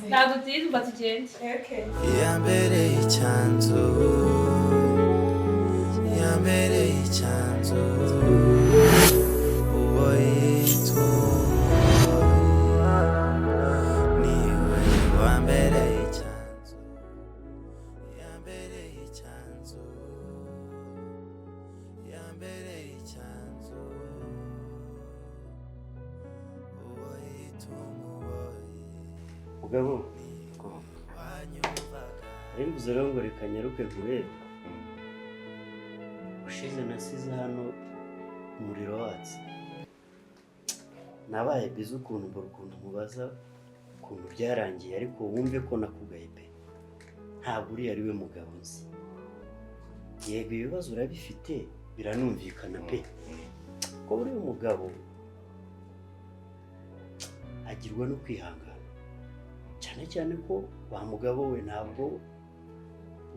Ntabwo tuyizi, mba tugende. Okay. Yambereye icyanzu, yambereye icyanzu, uwo yitwa niwe wambereye icyanzu, yambereye icyanzu, yambereye icyanzu, uwo yitwa umuboyi. Mugabo, wanyumvaga. Mvuze rero ngo reka nyaruke nkurebe. Ushize nasize hano umuriro watse, nabaye bize ukuntu mbura ukuntu mubaza ukuntu byarangiye, ariko wumve ko nakugaye pe. Ntabwo uriya ari we mugabo nzi. Yego, ibibazo urabifite, biranumvikana pe, ko uriya mugabo agirwa no kwihangana cyane cyane, ko wa mugabo we, ntabwo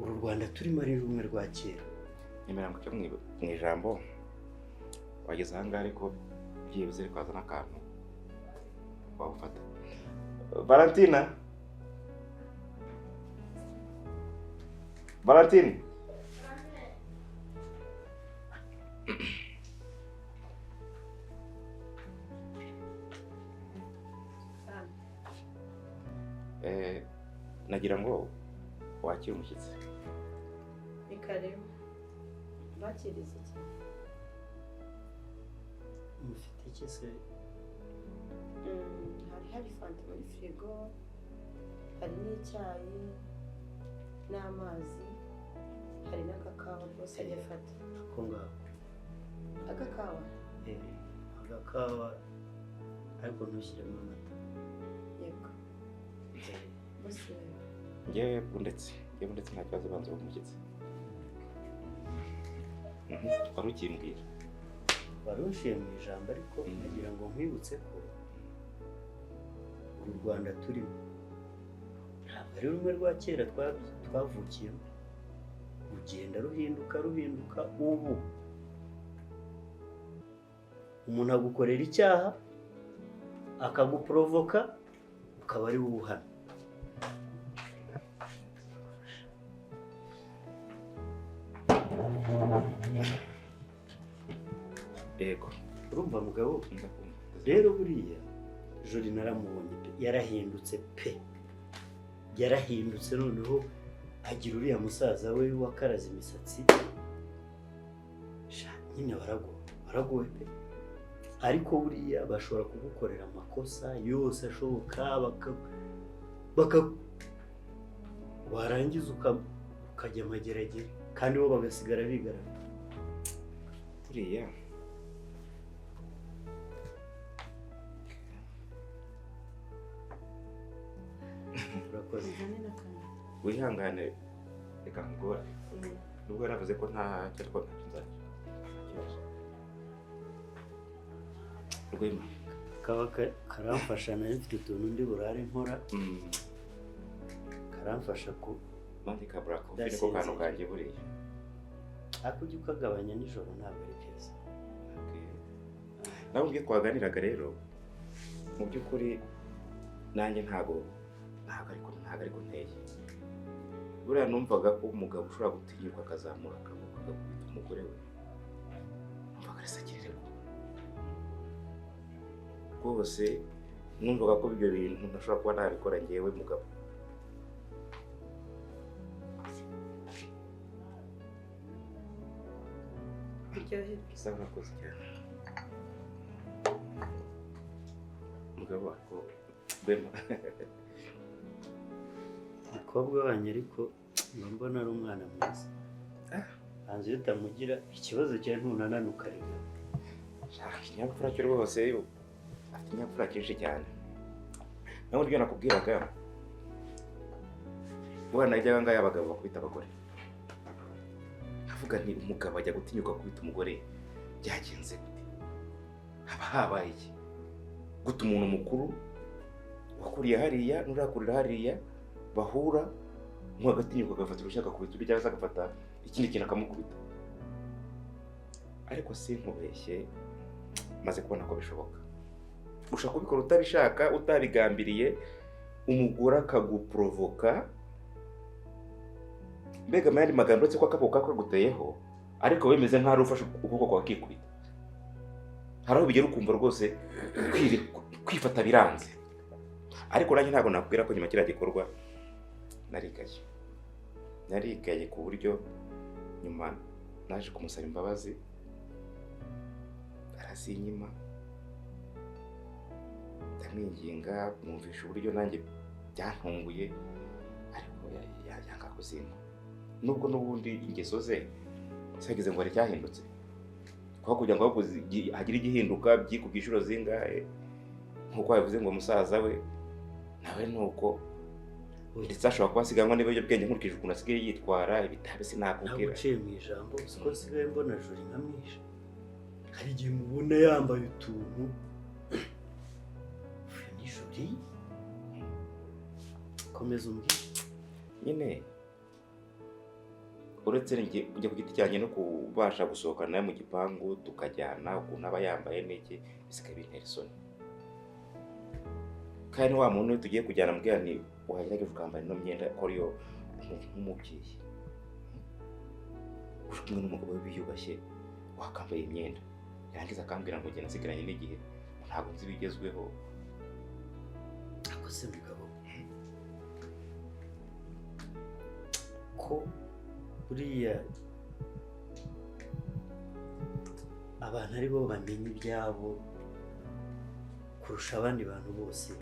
uru Rwanda turimo ari rumwe rwa kera. Nyemera ngo icyo mu ijambo wageze ahangaha, ariko byibuze reka wazana akantu wawufata. Valentina, Valentine. Nagira ngo wakire umushyitsi. Ni karibu. Bakiriza iki? Mufite iki se? Hari fanta muri firigo, hari n'icyayi n'amazi, hari n'akakawa rwose ajya afata. Ako ngako. Agakawa? Agakawa, ariko ntushyiremo amata. Yego. Bose. Ngewe ndetse nta kibazo, banza umushyitsi. Wari ukimbwira. Wari unciye mu ijambo, ariko nagira ngo nkwibutse ko uru Rwanda turimo ntabwo ari rumwe rwa kera twavukiyemo. Rugenda ruhinduka, ruhinduka. Ubu umuntu agukorera icyaha, akaguporovoka, ukaba ari wowe uhana. Yego. Urumva mugabo? Ndakumva. Rero buriya Jori naramubonye pe, yarahindutse pe, yarahindutse. Noneho agira uriya musaza we wakaraze imisatsi. Sha, nyine baragowe, baragowe pe. Ariko buriya bashobora kugukorera amakosa yose ashoboka, baka warangiza ukajya amageragere, kandi bo bagasigara bigaragara. Buriya Urakoze. Uzane n'akantu. Wihangane, reka nkugore. Nubwo yaravuze ko nta cyo, ariko ntacyo nzacyo, nta kibazo. Rwema. Kaba karamfasha, nari mfite utuntu ndi burare nkora. Karamfasha ku Nanjye ka black coffee niko kantu kanjye buriya. Ariko ujya ukagabanya nijoro, ntabwo ari keza. Okay. Nawe ubwo twaganiraga rero, mu by'ukuri nanjye ntabwo ariko nteye. Buriya numvaga ko umugabo ushobora gutinyuka akazamura akaboko agakubita umugore we, numvaga ari sakirego rwose. Numvaga ko ibyo bintu ntashobora kuba nabikora ngewe mugabo. Uryoherwe. Bisa urakoze cyane mugabo, ariko Rwema. Umukobwa wanyu ariko mba mbona ari umwana mwiza. Hanze iyo utamugira ikibazo cyawe, ntunananuka reka. Ikinyabupfura cyo rwose, afite ikinyabupfura cyinshi cyane. Nawe uburyo nakubwiraga, guhana najyaga ngaya abagabo bakubita abagore, nkavuga nti umugabo ajya gutinyuka kubita umugore byagenze gute? Haba habaye iki? Gute umuntu mukuru wakuriye hariya n'urakurira hariya bahura, nk'agatinyuka agafata urushyi agakubita undi, cyangwa se agafata ikindi kintu akamukubita? Ariko sinkubeshye, maze kubona ko bishoboka. Ushobora kubikora utabishaka, utabigambiriye. Umugore akaguporovoka, mbega mu yandi magambo, uretse ko akaboko kaguteyeho, ariko bimeze nk'aho ari ufashe ukuboko kwawe akikubita. Hari aho bigera ukumva rwose kwifata biranze. Ariko nanjye ntabwo nakubwira ko nyuma kiriya gikorwa narigaye, narigaye ku buryo nyuma naje kumusaba imbabazi arazinyima. Ndamwinginga, mwumvisha uburyo nanjye byantunguye, ariko yanga kuzimpa, nubwo n'ubundi ingeso ze zagize ngo hari icyahindutse, kuko kugira ngo ahubwo hagire igihinduka byikubye inshuro zingahe, nk'uko yabivuze ngo musaza we nawe ni uko, ndetse ashobora kuba asiganwa n'ibiyobyabwenge nkurikije ukuntu asigaye yitwara ibitabi. Ntabwo Sinakubwira. Uciye mu ijambo, uzi ko nsigaye mbona Juri nkamwisha? Hari igihe mubona yambaye utuntu. Uyu ni Juri? Komeza umbwire. Nyine uretse njye kujya ku giti cyanjye no kubasha gusohokana nawe mu gipangu tukajyana, ukuntu aba yambaye n'iki bisigaye bintera isoni. Kandi wa muntu we tugiye kujyana mubwira ni wagerageje ukambara ino myenda ko ariyo nk'umubyeyi uri kumwe n'umugabo we wiyubashye wakambaye imyenda, yarangiza akambwira ngo njye nasigaranye n'igihe, ntabwo nzi ibigezweho. Ako se mugabo, ko buriya abantu ari bo bamenya ibyabo kurusha abandi bantu bose,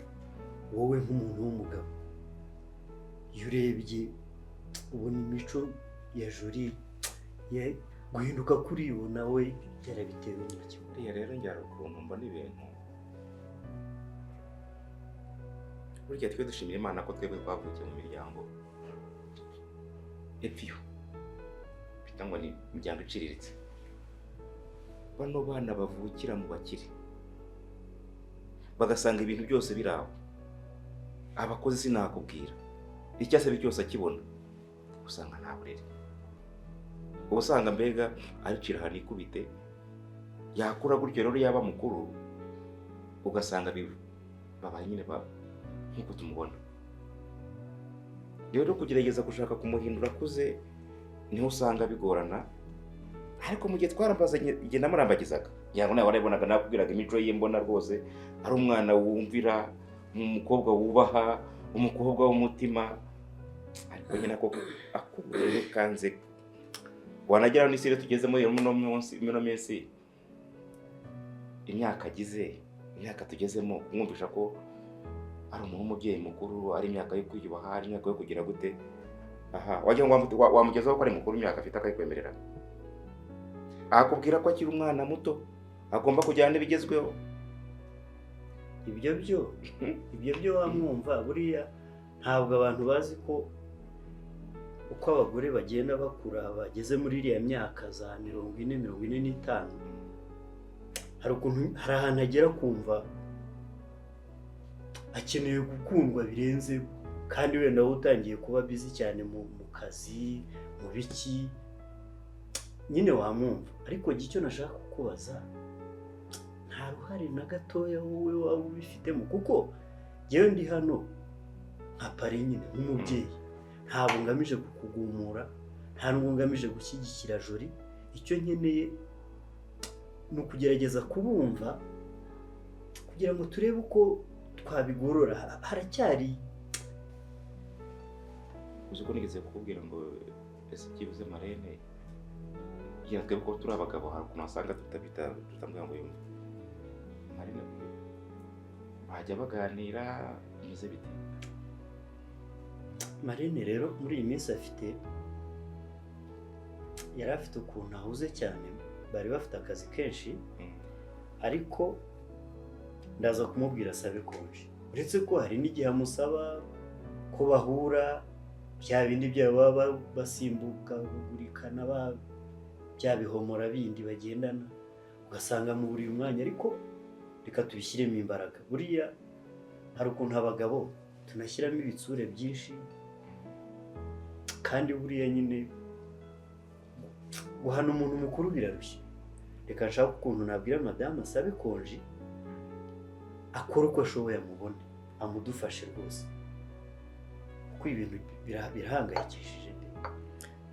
wowe nk'umuntu w'umugabo iyo urebye ubona imico ya Juri guhinduka kuri ubu nawe yarabitewe n'iki? Buriya rero njye hari ukuntu mbona ibintu. Burya twe dushimira Imana ko twebwe twavukiye mu miryango epfiyo, bita ngo ni imiryango iciriritse. Bano bana bavukira mu bakire bagasanga ibintu byose biri aho, abakozi sinakubwira, icyo asabye cyose akibona, usanga nta burere. Uba usanga mbega aricira ahantu ikubite, yakura gutyo rero yaba mukuru ugasanga babaye nyine nk'uko tumubona. Rero kugerageza gushaka kumuhindura akuze niho usanga bigorana. Ariko mu gihe twarambazanye, igihe namurambagizaga, ngira ngo nawe warabibonaga, nakubwiraga imico ye, mbona rwose ari umwana wumvira, umukobwa wubaha, umukobwa w'umutima. Ariko nyine ako akuburere kanze wanagera n'isi rero tugezemo rero muno munsi, muno minsi, imyaka agize, imyaka tugezemo, kumwumvisha ko ari umuntu w'umubyeyi mukuru, ari imyaka yo kwiyubaha, ari imyaka yo kugira gute, aha wagira ngo wamugezaho ko ari mukuru, imyaka afite akayikwemerera, akubwira ko akiri umwana muto, agomba kujyana n'ibigezweho. Ibyo byo wamwumva. Buriya ntabwo abantu bazi ko uko abagore bagenda bakura, bageze muri iriya myaka za 40, 45, hari ukuntu, hari ahantu agera kumva akeneye gukundwa birenze, kandi wenda wowe utangiye kuba busy cyane mu kazi, mu biki nyine, wamwumva. Ariko icyo nashaka kukubaza, nta ruhare na gatoya wowe waba ubifitemo? Kuko njyewe ndi hano nka pari nyine, nk'umubyeyi, ntabwo ngamije kukugumura, nta nubwo ngamije gushyigikira Jori. Icyo nkeneye ni ukugerageza kubumva kugira ngo turebe uko twabigorora. Haracyari Uzi ko nigeze kukubwira ngo ese byibuze marene ya twebwe ko turi abagabo, hari ukuntu wasanga tutabita tutambwira ngo yumve marene, bajya baganira, bimeze bite? Marene rero muri iyi minsi yari afite ukuntu ahuze cyane, bari bafite akazi kenshi. Ariko ndaza kumubwira asabe konje, uretse ko hari n'igihe amusaba ko bahura, bya bindi byabo baba basimbuka gurikana, bya bihomora bindi bagendana, ugasanga mu buri mwanya. Ariko reka tubishyiremo imbaraga. Buriya hari ukuntu abagabo tunashyiramo ibitsure byinshi, kandi buriya nyine guhana umuntu mukuru birarushya. Reka nshake ukuntu nabwira madamu asabe konji, akore uko ashoboye amubone, amudufashe rwose. Kuko ibintu birahangayikishije pe.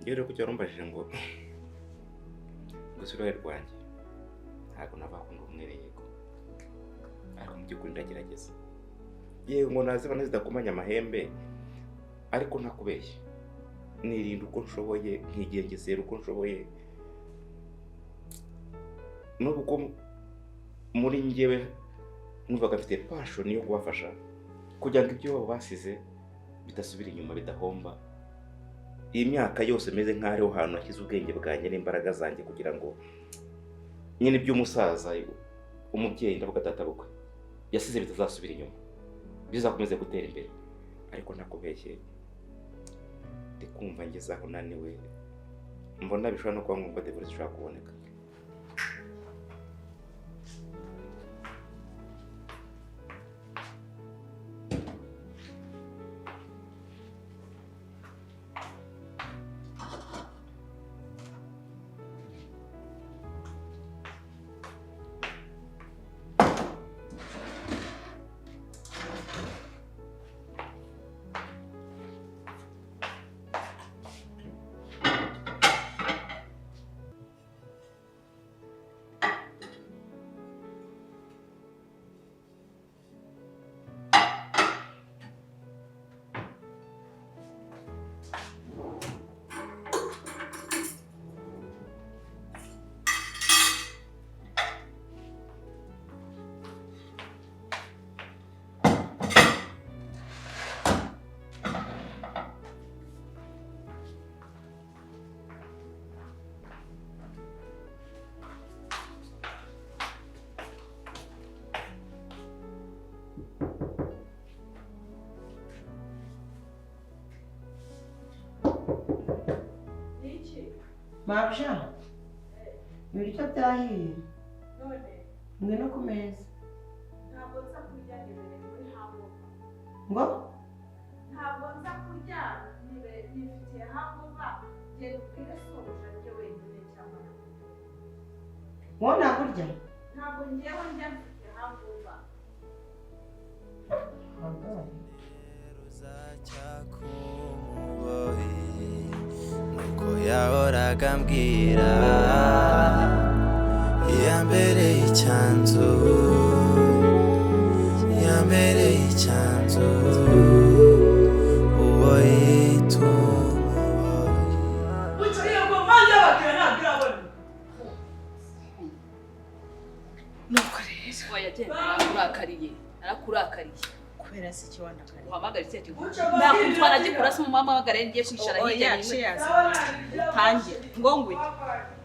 Ngewe rero kuki warumbajije ngo gusa uruhare rwanjye ntabwo navakunda umwere, yego, ariko mu by'ukuri ndagerageza. Yewe ngo nazibona zidakomanya amahembe, ariko ntakubeshya nirinda uko nshoboye, nkigengesera uko nshoboye. N'ubwo muri njyewe numvaga mfite passion yo kubafasha kugira ngo ibyo basize bidasubira inyuma, bidahomba. Iyi myaka yose meze nk'aho ariho hantu nashyize ubwenge bwanjye n'imbaraga zanjye kugira ngo nyine iby'umusaza umubyeyi ndavuga data bukwe yasize bitazasubira inyuma, bizakomeze gutera imbere. Ariko ntakubeshye ndi kumva ngeze aho naniwe, mbona bishobora no kuba ngombwa divorce ishobora kuboneka. Mabja, ibiryo byahiye ngwino ku meza. Ntabwo nza kurya nibereye muri hangover. Ngo? Ntabwo nza kurya nifitiye hangover. Genda ubwire sobuja arye wenyine cyangwa nakubwire. Wowe ntakurya? Ntabwo ngewe ndya mfite hangover. Nuko yahoraga ambwira yambereye icyanzu, yambereye icyanzu, uwo yita umuboyi. Nuko rero wayagenda narakurakariye, narakurakariye. Kubera se icyo wandakariye? Uhamagare se ati nakutwara gikura se umuhamagare ngiye kwicara hirya Oya, cheers. Tangira. Ngo ngwe.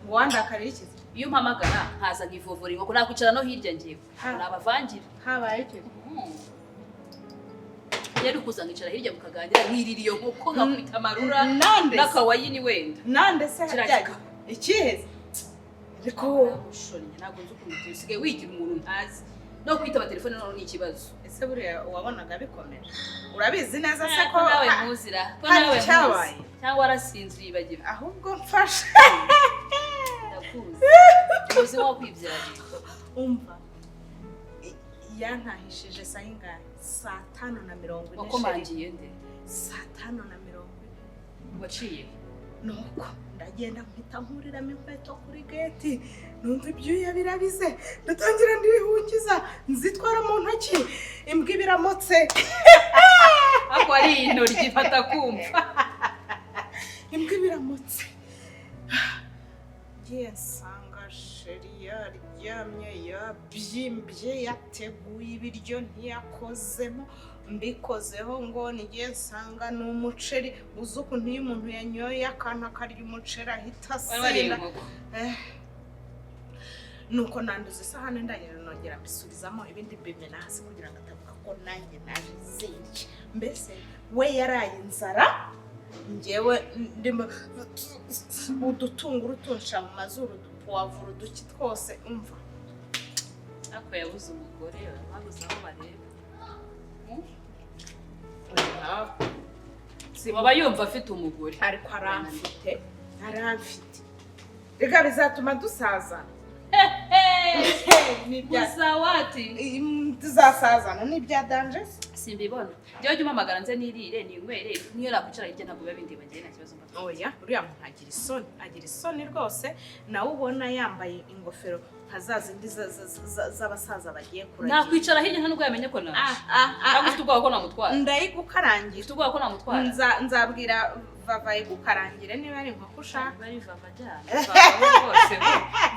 Ngo wandakariye iki? Iyo umpamagara nkaza nkivovora inkoko nakwicara no hirya ngiye. Nabavangira. Habaye iki? Yari kuza nkicara hirya mukaganira nkirira iyo nkoko nkakubita amarura n'akawayini wenda. Nande se hajyaje? Ikihe? Ariko ushonye ntabwo nzi ukuntu usigaye wigira umuntu ntazi. No kwitaba telefone none ni ikibazo. Ese buriya wabonaga bikomera? Urabizi neza se ko nawe muzira, ko nawe cyabaye cyangwa warasinziriye ibagirwa. Ahubwo mfasha. Ndakuzi. Uzi nko kwibyarira. Umva. Yantahishije saa ingahe? Saa 5:40. Wakomangiye nde? Saa 5:40. Waciye? Nuko ndagenda mpita nkuriramo inkweto kuri gate, numva ibyuya birabize, ndatangira ndihungiza, nzitwara mu ntoki, imbwa ibiramotse. Ako ari intoryi ifata kumva. Imbwa ibiramotse. Ngiye nsanga sheri yaryamye, yabyimbye, yateguye ibiryo ntiyakozemo, mbikozeho ngo ngiye nsanga ni umuceri. Uzi ukuntu iyo umuntu yanyoye akantu akarya umuceri ahita asinda. Nuko nanduza isahani ndangije nongera mbisubizamo ibindi mbimena hasi kugira ngo atavuga ko nanjye naje zindya. Mbese we yaraye inzara, njyewe ndimo udutunguru tunsha mu mazuru, udupuwavuro, uduki twose, umva. Ariko yabuze umugore, babuze aho bareba. Aba yumva afite umugore. Ariko aramfite, aramfite. Reka bizatuma dusazana. Musawati. Tuzasazana n'ibya danger. Simbibona. Njyewe jya umpamagara nze nirire ninywere, niyo nakwicara hirya ntabwo biba bindeba, njyewe nta kibazo mba mfite. Oya, uriya muntu agira isoni, agira isoni rwose. Nawe ubona yambaye ingofero nka za zindi z'abasaza bagiye kuragira. Nakwicara hirya nta nubwo yamenye ko naje. Ah, ah, ah, Ntabwo ufite ubwoba ko namutwara? Ndayigukarangira. Ufite ubwoba ko namutwara? Nzabwira Vava ayigukarangire niba ari inkoko ushaka. Bari Vava ajyana. Vava rwose,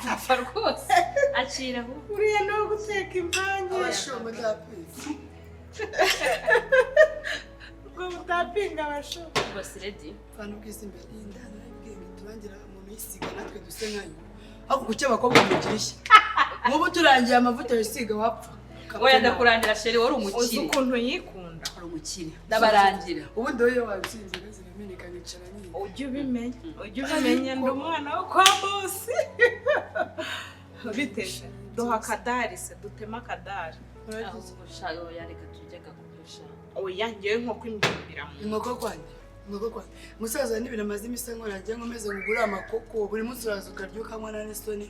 Vava rwose. Akira ahubwo. Uriya ni uwo guteka imvange. Abashumba ndapinze. Ubwo mutapinga abashumba. Bose ready. Vana ubwiza imbere y'indana narabwiye ngo turangira umuntu yisiga natwe duse nkayo. Ariko kuki abakobwa mugira ishya? Nk'ubu turangiye amavuta wisiga wapfa. Oya ndakurangira sheri, wari Uzi umukire. ukuntu yikunda. Wari umukire. Ndabarangira. Ubundi wowe iyo wabyize inzoga zirameneka nkicara nyine. Ujye ubimenya, ujye ubimenya, ndi umwana wo kwa bosi. Bite? Duha akadari se, duteme akadari. Ahubwo sha, oya reka turye agakoko sha. Oya, ngewe inkoko imbyumbira mu nda. Inkoko kwanjye, inkoko kwanjye. Musaza n'ibintu amaze iminsi ankora, njye nkomeze ngugure amakoko. Buri munsi uraza ukarya ukanywa na n'isoni.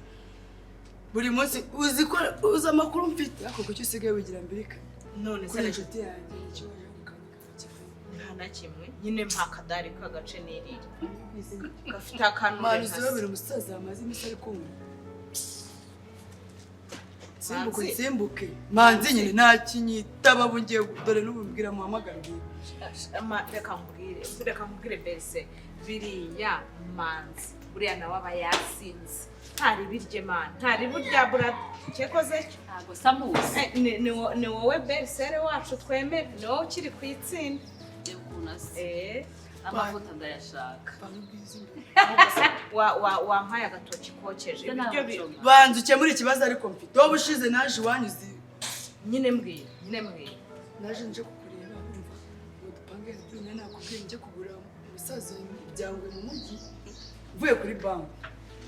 Buri munsi uzi ko uzi amakuru mfite, ariko kuki usigaye wigira mbirika? None se Kuri inshuti yanjye nicyo waje gukanyika. Nta na kimwe nyine, mpa akadari k'agace nirire. Gafite akantu Manu hasi. uzirabira umusaza amaze iminsi ari kunywa. Simbuke Manzi. nsimbuke. Manzi nyine nta kinyitaba ubu ngiye dore n'ubu mbwira muhamagare. Reka nkubwire, reka nkubwire mbese biriya Manzi buriya nawe aba yasinze. Ntari birye man, ntari burya burada cyekoze cyo. Ntabwo samuzi. Ni wowe berisere wacu twemera, ni wowe ukiri ku itsinda. Reba ukuntu asa. Amavuta ndayashaka. Wampaye agatoki kokeje. Ibiryo Banza ukemure ikibazo ariko mfite. Wowe ushize naje iwanyu uzi. Nyine mbwira, nyine mbwira. Naje nje kukureba numva ngo dupange dine, nakubwiye nje kugura umusaza byangwe mu mujyi. Mvuye kuri banki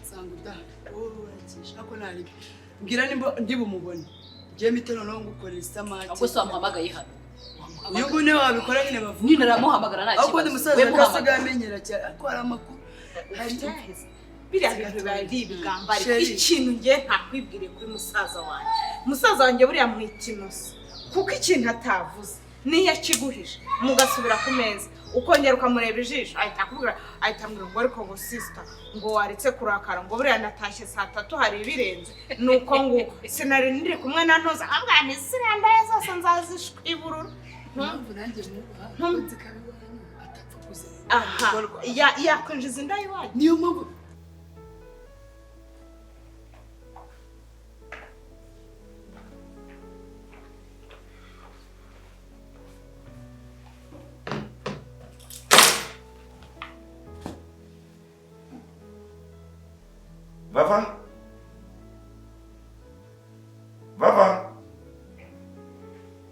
nsanga udahari. Wowe urakisha ariko ntari. Mbwira nimba ndi bumubone. Ngiye mpite noneho ngukorera isamaki. Ahubwo se wamuhamagaye hano? Uyu nguyu niwe wabikora nyine bavuga. Nyine aramuhamagara nta Ariko undi kibazo. musaza We reka muhamagara. asigaye amenyera cyane ariko hari amakuru. Biriya bintu biba ari ibigambo, ariko Sheri. ikintu ngiye ntakwibwiriye kuri musaza wanjye. Musaza wanjye buriya mwita inoso. Kuko ikintu atavuze niyo akiguhije mugasubira ku meza ukongera ukamureba ijisho ahita akubwira, ahita ambwira ngo ariko ngo sister ngo waretse kurakara ngo buriya natashye saa 3 hari ibirenze nuko ngo sinari ndiri kumwe na ntuza ambwira nti ziriya ndaya zose nzazishwiburura. Mpamvu nanjye mwubaha nzi ko ari iwanyu atapfa kuzerera. Aha, yakwinjiza inda y'iwanyu. Niyo mpamvu Vava? Vava?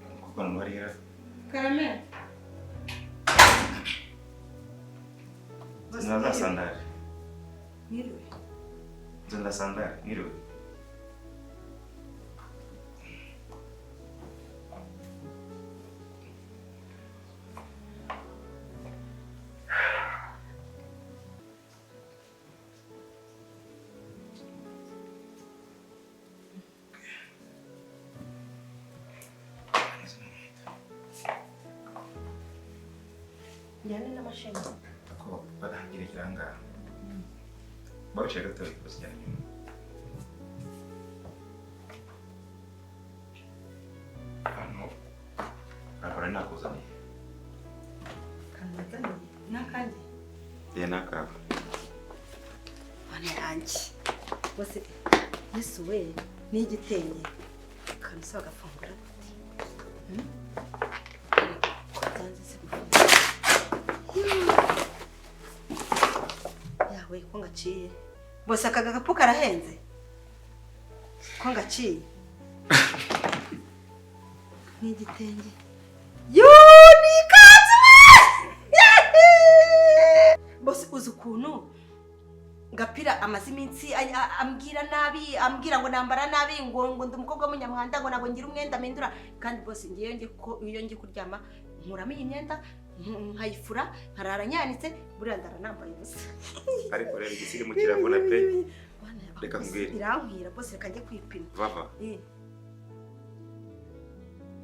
Umukobwa noneho arihera. Karame. Nzana za sandari. Mwiriwe. Nzana sandari, mwiriwe. Njyane n'amashami. Ko batangira kiranga. Barushye gato basijyana inyuma. Hano akora nakuzaniye. Kanazaniye n'akandi. Ye nakaba. Bane yanjye. Bose Yesu we ni igitenge. Kanisa agafungura gute? Byanze se gufungura. Yawe ko ngaciye. Bose aka gakapu karahenze. Ko ngaciye. Ni igitenge. Yuni kanzu. Bose uzi ukuntu Gapira amaze iminsi ambwira nabi, ambwira ngo nambara nabi, ngo ndi umukobwa w'umunyamwanda, ngo ntabwo ngira umwenda mpindura. Kandi bose ngiye iyo ngiye kuryama nkuramo iyi myenda nkayifura nkarara nyanitse, buriya ndara nambaye ubusa. Ariko rero igisirimu kiravuna pe. Reka nkubwire. Irankwira bose, reka njye kwipima. Vava.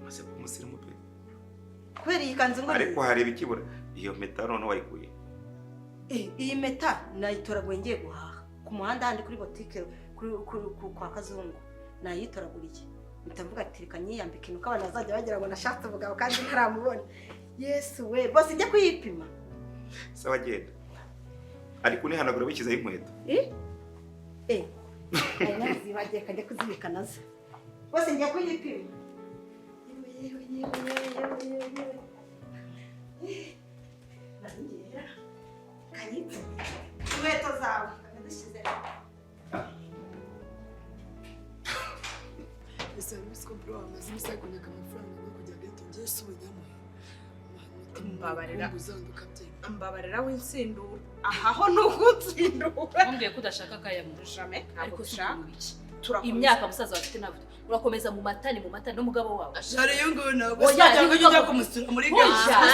Maze kuba umusirimu pe. Kubera iyi kanzu ngo Ariko hari ibikibura. Iyo mpeta noneho wayikuye? Iyi mpeta nayitoraguye ngiye guhaha ku muhanda handi kuri botike kwa Kazungu, nayitoraguriye mpita mvuga ati reka nyiyambike, nuko abantu bazajya bagira ngo nashatse umugabo kandi ntaramubona. Yesu we, bose njya kuyipima. Sawa, genda, ariko unihanagura wishyizeho inkweto. Nari nazibagiye, kajya kuzibika nazo. Bose njya kuyipima. Yewe yewe yewe yewe yewe yewe, nari kanyipima inkweto zawe dushyize. Ese wari uzi ko bro amaze iminsi ari kunyaka amafaranga yo kujya ghetto? Ngewe si ubunyamuhe. Mbabarira. Uzanduka byemeye. Mbabarira w'insindura, aha ho ni ugutsindura. Ntumbwiye ko udashaka akayamuha. Jamais, ntabwo Ariko si dushaka. ukuntu iki Turakomeza. Imyaka musaza wawe afite ntabwo urakomeza mu matani, mu matani n'umugabo wawe. Hari uyu nguyu ntabwo Oya, wagira ngo ariko ujye kumusura muri Oya,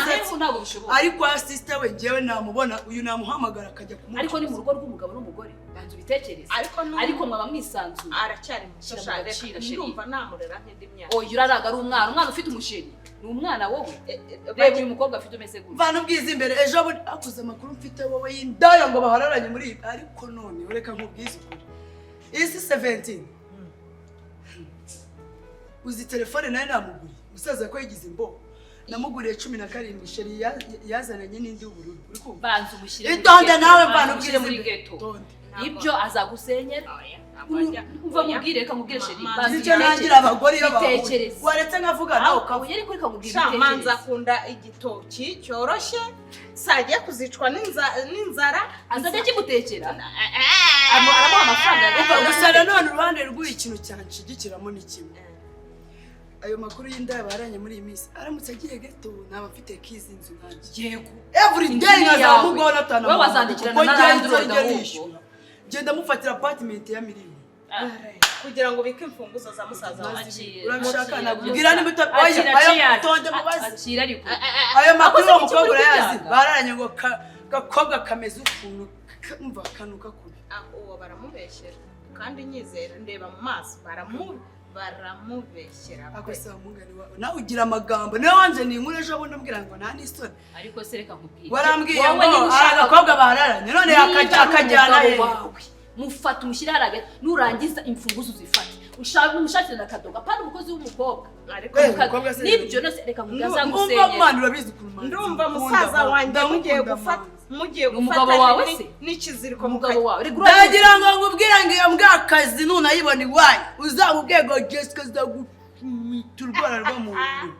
ghetto. ntabwo bishoboka. Ariko sister we ngewe namubona, uyu namuhamagara akajya kumuca. Ariko ni mu rugo rw'umugabo n'umugore, banza ubitekereze. Ariko Ariko mwaba mwisanzuye. Aracyari muto. Shyira mu Sha, gaciro, reka chérie. ndumva namurera nk'indi myaka. Oya, uraraga ari umwana, umwana ufite umusheri ni umwana wowe. Reba uyu mukobwa afite umeze gutya. Mvana ubwiza imbere. Ejo bundi akuze amakuru mfite wowe y'indaya ngo bahararanye muri iyi, ariko none reka nkubwize ukuri, iyi si 17. Uzi telefone nayo namuguriye, umusaza ko yigize imbo, namuguriye 17, chéri yazananye n'indi y'ubururu, uri kumva? Banza umushyire muri Itonde ghetto, nawe, banza mvana umushyire ubwiza muri imbere. ghetto. Itonde. Ibyo azagusenyera. Umva mubwire, reka nkubwire chéri, banza Nicyo nangira abagore iyo bahuye. Bitekereze. Waretse nkavuga nawe ukavuga. Oya, ariko reka nkubwire, Sha, manza ibitekereze. akunda igitoki cyoroshye, sajya kuzicwa n'inzara. Azajya akimutekera. Aramuha amafaranga ya Umva, ghetto. gusa nanone uruhande rw'uyu kintu cyanshigikiramo ni kimwe: ayo makuru y'indaya baranye muri iyi minsi, aramutse agiye ghetto naba mfite kizi inzu nanjye. Yego. Every Inzu day ni nkazamugaho iyawe. natana. Wowe wazandikirana na landlord ahubwo. Nishyura, ngenda mufatira apartment ya miliyoni. Kugira ngo ubike imfunguzo za musaza wawe. Akira. Urabishaka? Akira. Nakubwira niba Akira, oya, ayo akira. tonde mubaze. Akira ariko. Ayo makuru Akoze uwo iki mukobwa uri urayazi? kubyanga? Bararanye ngo gakobwa kameze ukuntu umva kanuka kubi. Ah, uwo baramubeshyera kandi nyizera, ndeba mu maso, baramubeshyera pe. Ako se mugani wawe nawe ugira amagambo, niwe wanje ni inkuru ejo bundi umbwira ngo nta n'isoni. Ariko se reka nkubwire. Warambwiye Wowe ngo niba hari ushaka- agakobwa bahararanye none Niba ari akajyana umugabo he? wawe, mufate umushyire hariya hagati, nurangiza imfunguzo uzifate, ushaka umushakire na kadoga, apana umukozi w'umukobwa. Ariko Eh, Muka- umukobwa se- Nibyo nose reka nkubwire, Umva azagusenyera. mwana, urabizi ukuntu manzi Ndumva mukunda, musaza wanjye mugiye ndamukunda gufata manzi. mugiye Umugabo gufata wawe se? n'ikiziriko Umugabo wawe reka Ndagira ngo nkubwire ngo iyo mbwakazi nunayibona iwanyu uzamubwiye ngo Jessica azagucumita urwara rwo mu nda.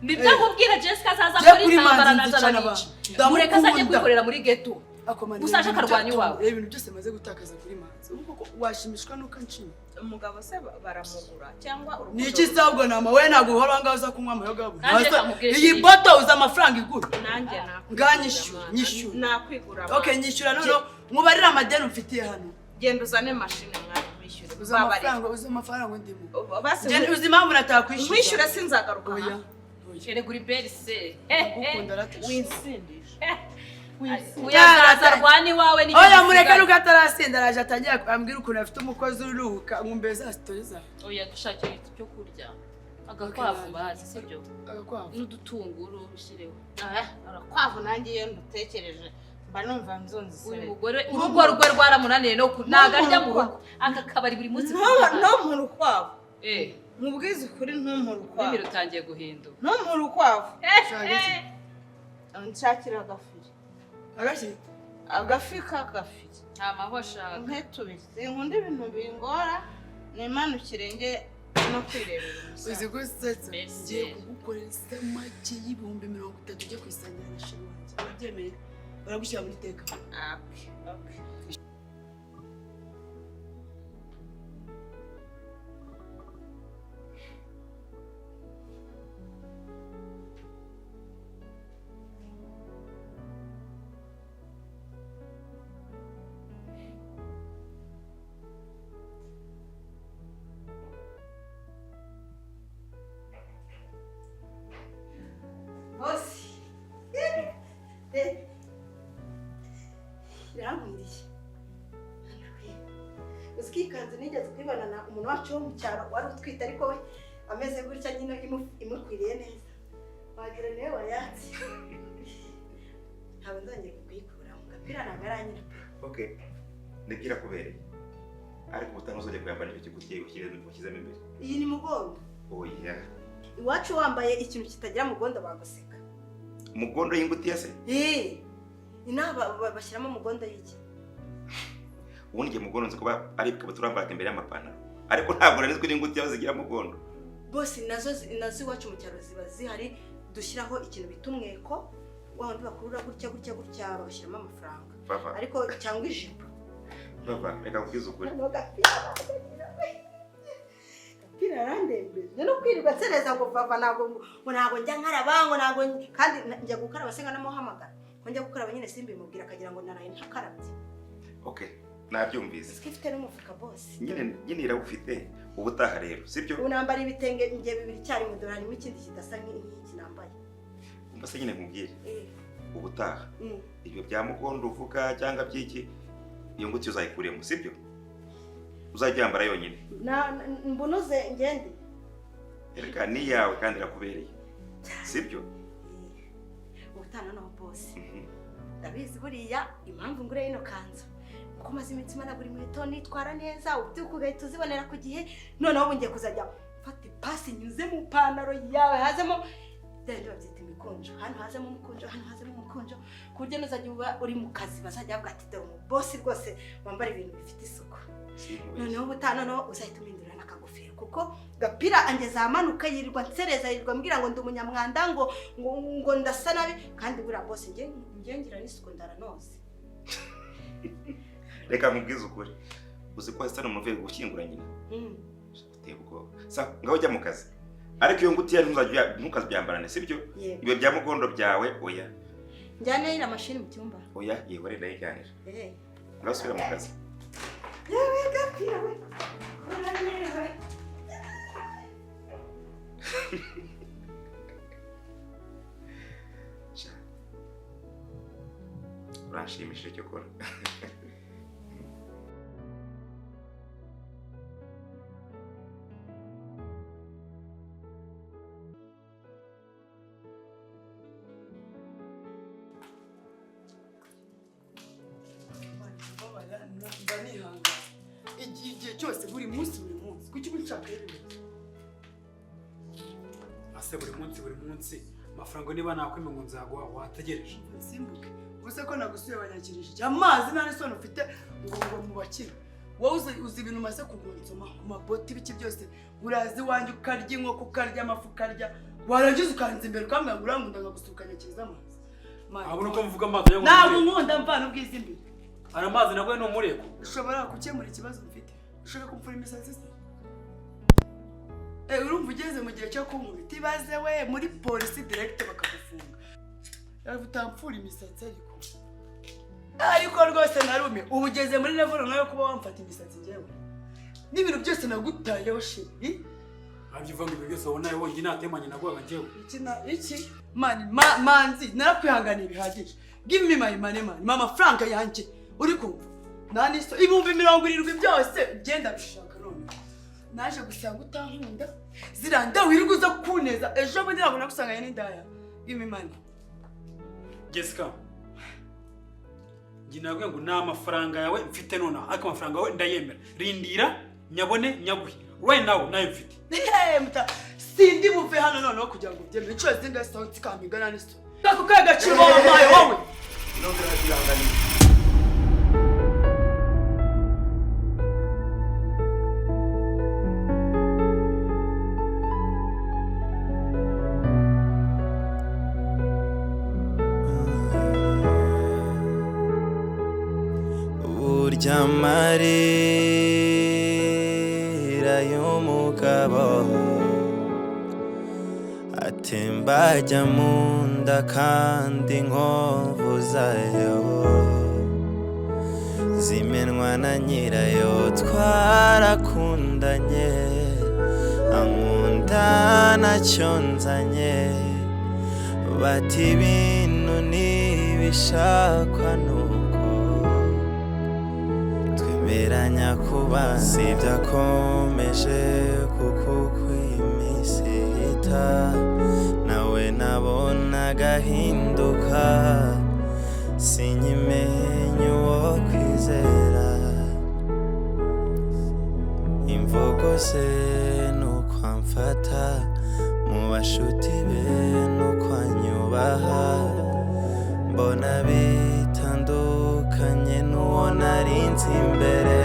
Nibyo nkubwira, Jessica azaza Jya muri kuri intambara Manzi naza nzicana arabica. abantu. Mureke azajye Ndamukunda. kwikorera muri ghetto. Akomana Gusa aje ibintu akarwanya iwawe. reba ibintu byose maze gutakaza kuri Manzi, ubu koko washimishwa nuko anshima? Umugabo se baramugura cyangwa urukundo? Ni iki se ahubwo? Nama we ntabwo uhora aho ngaho uza kunywa amayoga buri Nanjye Ntazo- reka nkubwire iyi chéri. boto uzi amafaranga igura? Nanjye nakwigura. Nganyishyura, Mana. nyishyura. Nakwigura Okay, mana. nyishyura noneho nkubarire amadeni umfitiye hano. Genda uzane mashine mwana wishyure. Uzi amafaranga, uzi amafaranga ndimo? Basi. Njye uzi impamvu natakwishyura? Nkwishyure sinzagaruka. Oya. Aha. Erega uri berse. Ndagukunda ratashe. Winsindisha. Uyazaza arwana iwawe n'icyo Oya, mureke gisigaye. nuko atarasinda, araje atangira ambwira ukuntu afite umukozi uruhuka nkumbe za story zawe. Oya, dushakira icyo kurya, agakwavu bazi sibyo? Agakwavu. N'udutunguru ushyireho. Urukwavu nanjye iyo ndutekereje mba numva nzunze. Uyu mugore urugo rwe rwaramunaniye no ntago arya mu rugo, aka kabari buri munsi. Ntumpure urukwavu. Eh. Mubwize ukuri, ntumpure Ururimi urukwavu. rutangiye guhinduka. Ntumpure urukwavu. Ushaka iki? Nshakira agafiri. Agaki? Agafi k'agafiri. Nta mahwa ashaka. Nk'etubiri, sinkunda ibintu bingora, nimanukire nge no kwirebera umusaza. Uzi ko usetsa? Mbese. Ngiye kugukorera isamake y'30,000 ujye kuyisangira na chéri wanjye, urabyemeye? Baragushyira muri teka. Okay, okay. Bose irankwiriye. Uzi ko iyi kanzu nigeze kuyibonana umuntu wacu wo mu cyaro wari utwite, ariko we ameze gutya nyine, imukwiriye neza. Wagira niwe wayatse. Ntabwo nzongera kuyikuramo. Gapira ntabwo aranyura pe. Okay, nibyo irakubereye, ariko ubutaha uzajya kuyambara nicyo kigutiye ushyizemo imbere. Iyi ni mugondo. Oya. Iwacu wambaye ikintu kitagira mugondo baguseka. Mugondo y'ingutiya se? Eh. Inaha bashyiramo mugondo y'iki? Ubundi njye mugondo nzi kuba ari ikabutura bambara imbere y'amapantaro, ariko ntabwo nari nzi ko n'ingutiya zigira mugondo. Bose nazo nazo iwacu mu cyaro ziba zihari, dushyiraho ikintu bita umweko, wa wundi bakurura gutya gutya gutya bagashyiramo amafaranga. Vava. Ariko cyangwa ijipo. Vava, reka nkubwize ukuri. Noneho Gapira Gapira arandembeje no kwirirwa nsereza ngo vava ntabwo ngo ntabwo njya nkaraba, ngo ntabwo kandi njya gukaraba se nkanamuhamagara ko njya gukaraba nyine simbimubwira akagira ngo naraye ntakarabye. Okay, nabyumvise. Siko ifite n'umufuka bose. Nyine nyine irawufite. Ubutaha rero, sibyo? Ubu nambara ibitenge njye bibiri icyarimwe, dore harimo ikindi kidasa nk'iki nambaye. Umva se nyine nkubwire. Eh. Ubutaha ibyo bya mugondo uvuga cyangwa by'iki, iyo ngutiya uzayikuremo, sibyo? Uzajya uyambara yonyine. Na mbunuze ngende. Erega ni iyawe kandi irakubereye, sibyo? Ubutaha noneho bose. Ndabizi buriya impamvu ngure ino kanzu. Kuko maze iminsi managura inkweto nitwara neza, ubyuka ugahita uzibonera ku gihe. Noneho ubu ngiye kuzajya mfata ipasi nyuze mu pantaro yawe hazemo bya bindi babyita imikunjo, hano hazemo umukunjo, hano hazemo umukunjo, ku buryo nuzajya uba uri mu kazi bazajya bavuga ati dore umubosi rwose wambara ibintu bifite isuku. Noneho ubutaha noneho uzahita umindurira n'akagofero, kuko Gapira angeza ahamanuka yirirwa nsereza, yirirwa ambwira ngo ndi umunyamwanda, ngo ngo ngo ndasa nabi, kandi buriya bose njye ngira n'isuku ndaranoze. Reka nkubwize ukuri, uzi ko hasa n'umuntu uvuye gushyingura nyina. Uteye ubwoba. Sa ngaho ujya mu kazi, ariko iyo ngutiya ntukabyambarane, sibyo? Yego. Ibyo bya mugondo byawe oya. Njyane iriya mashini mu cyumba. Oya, yihore ndayijyanira. Eh. Ngaho usubira mu kazi. Yewe Gapira we. Uranewe. Sha. Uranshimishije icyo ukora. Mba nihangana igihe cyose, buri munsi buri munsi, kuki uba unshaka ibintu? Ase buri munsi buri munsi amafaranga niba nakwima ngo nzaguha wategereje. Nsimbuke ubuse ko nagusuye banyakirije iki amazi nta n'isoni ufite ngo ngo mubakire. Wowe uzi ibintu umaze kugonsoma ku maboti ibiki byose, uraza iwanjye ukarya inkoko ukarya amafu ukarya, warangiza ukanza imbere ukambwira ngo urankunda nkagusura ukanyakiriza amazi. Ntabwo uko mvuga amazi yo Ntabwo unkunda, mvana ubwiza imbere. Hari amazi naguye ni umureko. Ushobora gukemura ikibazo mfite? Ushobora kumfura imisatsi se? Urumva ugeze mu gihe cyo kunkubita, ibaze we muri polisi direct bakagufunga. Utamfura imisatsi ariko rwose narume. Ubu ugeze muri level nawe kuba wamfata imisatsi njyewe n'ibintu byose nagutayeho sheri. Ntabyo uvuga ngo ibyo byose wabona wonyine natemanye naguhaga njyewe. Iki na iki mani manzi narakwihanganiye bihagije. Give me my money man, mama franka yanjye uri kumva nani so 70,000 byose genda bishaka. None naje gusanga utankunda ziranda wirirwa uza kuneza ejo bundi ntabwo nagusanganye n'indaya. Give me money. Jessica, njye nabwiye ngo nta mafaranga yawe mfite nonaha, ariko amafaranga yawe ndayemera, rindira nyabone nyaguhe right now nayo mfite. Muta sindi buve hano noneho kugira ngo ubyemere inshuro zingahe sonsi kamigana n'iso kako kahe gaciro wampaye wowe. Burya amarira y'umugabo atemba ajya mu nda kandi inkovu zayo zimenwa na nyirayo. Twarakundanye ankunda ntacyo nzanye, bati ibintu ntibishakwa nuko twemeranya kuba. Sibyo akomeje kuko uko iminsi ihita nawe nabonye agahinduka, sinkimenya uwo kwizera. Imvugo ze nuko amfata, mu bashuti be nuko anyubaha, mbona bitandukanye n'uwo nari nzi imbere.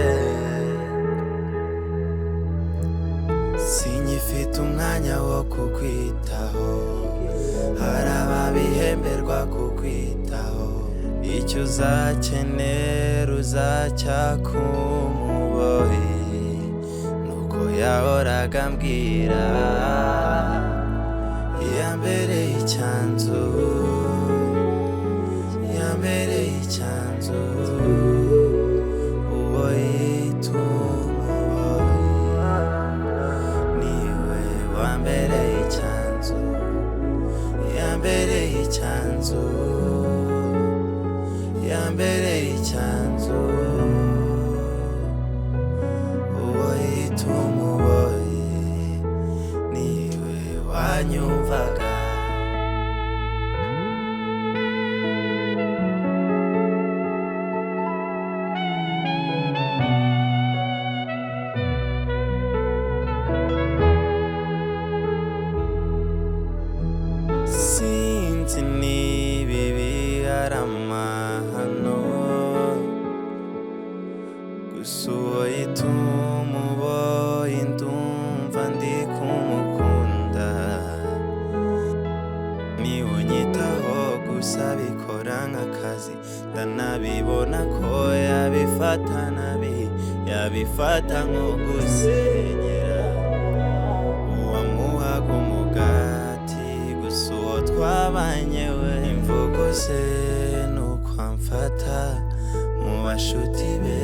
Sinyifite umwanya wo kukwitaho, hari ababihemberwa kukwitaho. Icyo uzakenera uzacyaka umuboyi, nuko yahoraga ambwira. Yambereye icyanzu, yambereye icyanzu, uwo yita umuboyi niwe wambereye icyanzu, yambereye icyanzu, yambereye icyanzu, uwo yita umuboyi niwe wanyumvaga. Sinzi niba ibi ari amahano, gusa uwo yita umuboyi ndumva ndi kumukunda. Niwe unyitaho gusa bikora nk'akazi, ndanabibona ko yabifata nabi, yabifata nko gusenyera. Uwamuhaga umugati gusa uwo twabanye we, imvugo ze nuko amfata, mu bashuti be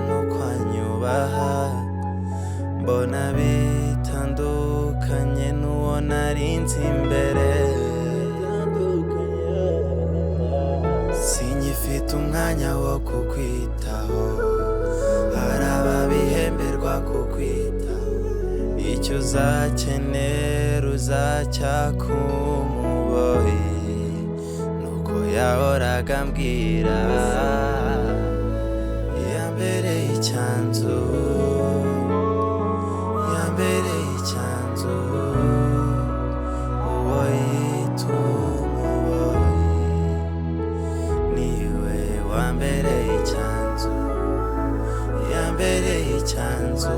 nuko anyubaha, mbona bitandukanye n'uwo nari nzi imbere. Sinyifite umwanya wo kukwitaho, hari ababihemberwa kukwitaho. Icyo uzakenera uzacyaka umuboyi, nuko yahoraga ambwira. Yambereye icyanzu, yambereye icyanzu, uwo yita umuboyi niwe wambereye icyanzu, yambereye icyanzu,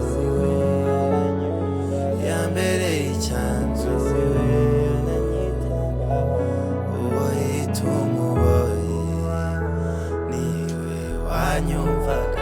yambereye icyanzu, uwo yita umuboyi niwe wanyumvaga.